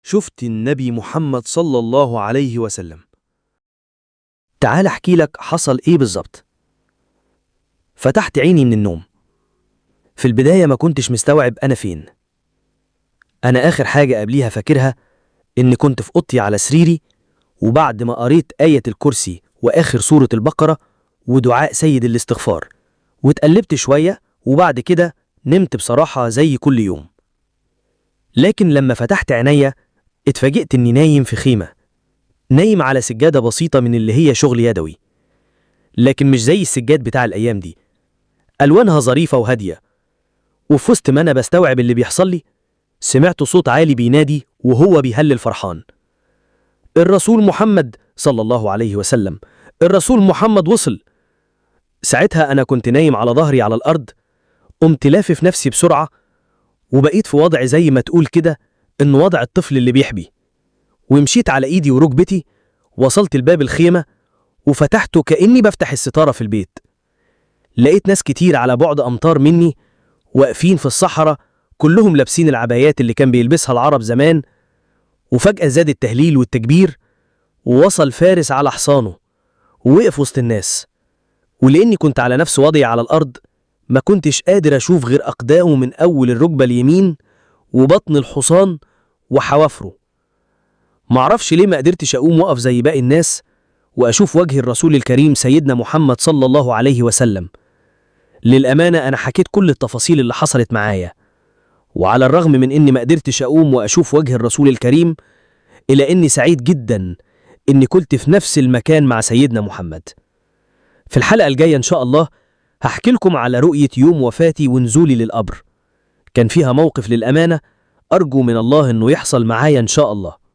شفت النبي محمد صلى الله عليه وسلم. تعال احكي لك حصل ايه بالظبط. فتحت عيني من النوم. في البداية ما كنتش مستوعب أنا فين. أنا آخر حاجة قبليها فاكرها إن كنت في أوضتي على سريري، وبعد ما قريت آية الكرسي وآخر سورة البقرة ودعاء سيد الاستغفار، واتقلبت شوية، وبعد كده نمت بصراحة زي كل يوم. لكن لما فتحت عينيا اتفاجئت إني نايم في خيمة، نايم على سجادة بسيطة من اللي هي شغل يدوي، لكن مش زي السجاد بتاع الأيام دي، ألوانها ظريفة وهادية. وفي وسط ما أنا بستوعب اللي بيحصل لي، سمعت صوت عالي بينادي وهو بيهلل فرحان: الرسول محمد صلى الله عليه وسلم، الرسول محمد وصل. ساعتها أنا كنت نايم على ظهري على الأرض، قمت لافف نفسي بسرعة، وبقيت في وضع زي ما تقول كده إن وضع الطفل اللي بيحبي، ومشيت على إيدي وركبتي، وصلت لباب الخيمة وفتحته كأني بفتح الستارة في البيت. لقيت ناس كتير على بعد أمتار مني واقفين في الصحراء، كلهم لابسين العبايات اللي كان بيلبسها العرب زمان. وفجأة زاد التهليل والتكبير، ووصل فارس على حصانه ووقف وسط الناس. ولأني كنت على نفس وضعي على الأرض، ما كنتش قادر أشوف غير أقدامه من أول الركبة اليمين وبطن الحصان وحوافره. معرفش ليه ما قدرتش أقوم وأقف زي باقي الناس وأشوف وجه الرسول الكريم سيدنا محمد صلى الله عليه وسلم. للأمانة أنا حكيت كل التفاصيل اللي حصلت معايا، وعلى الرغم من إني ما قدرتش أقوم وأشوف وجه الرسول الكريم، إلا إني سعيد جدا إني كنت في نفس المكان مع سيدنا محمد. في الحلقة الجاية إن شاء الله هحكي لكم على رؤية يوم وفاتي ونزولي للقبر. كان فيها موقف للأمانة أرجو من الله إنه يحصل معايا إن شاء الله.